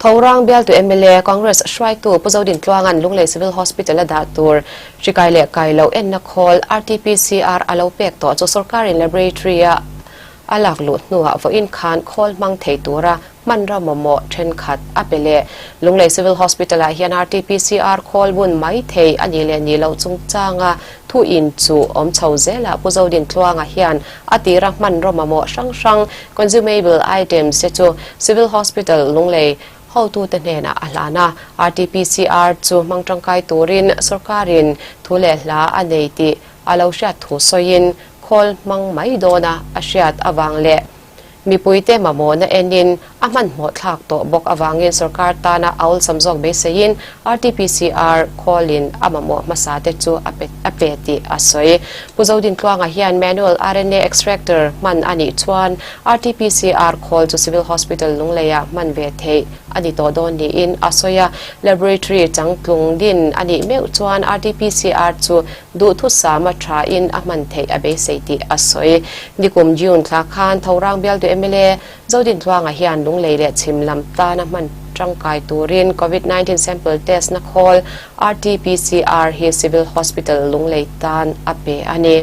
Thorang bialtu mla Congress hruaitu Pu Zodintluanga'n Lunglei Civil Hospital a dah tur hri kai leh kai loh enna khawl RTPCR a lo pek tawh chu sorkarin laboratory-a a lak luh hnuah vawiin khan khawl hmang thei tura hmanraw mamawh thenkhat a pe leh. Lunglei Civil Hospital-ah hian RTPCR khawl bun mai thei a nih leh nih loh chungchanga thu in chu awm chho zelah Pu Zodintluanga hian a tira hmanraw mamawh hrang hrang, consumable items, te chu Civil Hospital Lunglei hotute hnenah a hlan a. RTPCR chu hmang tangkai turin sorkarin thu leh hla a nei tih a lo hriat thu sawiin khawl hmang mai dawna a hriat avang leh Mipuite mamawhna enin a hmanhmawh thlak tawh bawk avangin sorkar tana a awlsam zawk beiseiin RTPCR call-in a mamawh hmasa te chu a pe a pe tih a sawi. Pu Zodintluanga hian manual RNA extractor hman a nih chuan RTPCR call chu Civil Hospital Lungleiah hman ve theih a ni tawh dawn niin a sawi a. Laboratory changtlung din a nih meuh chuan RTPCR chu Duhthusama thain a hman theih a beisei tih a sawi. Nikum June thla khan Thorang bialtu mla Zodintluanga hian Lunglei leh Chhim lam tana hman tangkai turin Covid 19 sample test na khawl RTPCR hi Civil Hospital Lunglei tan a pe a ni.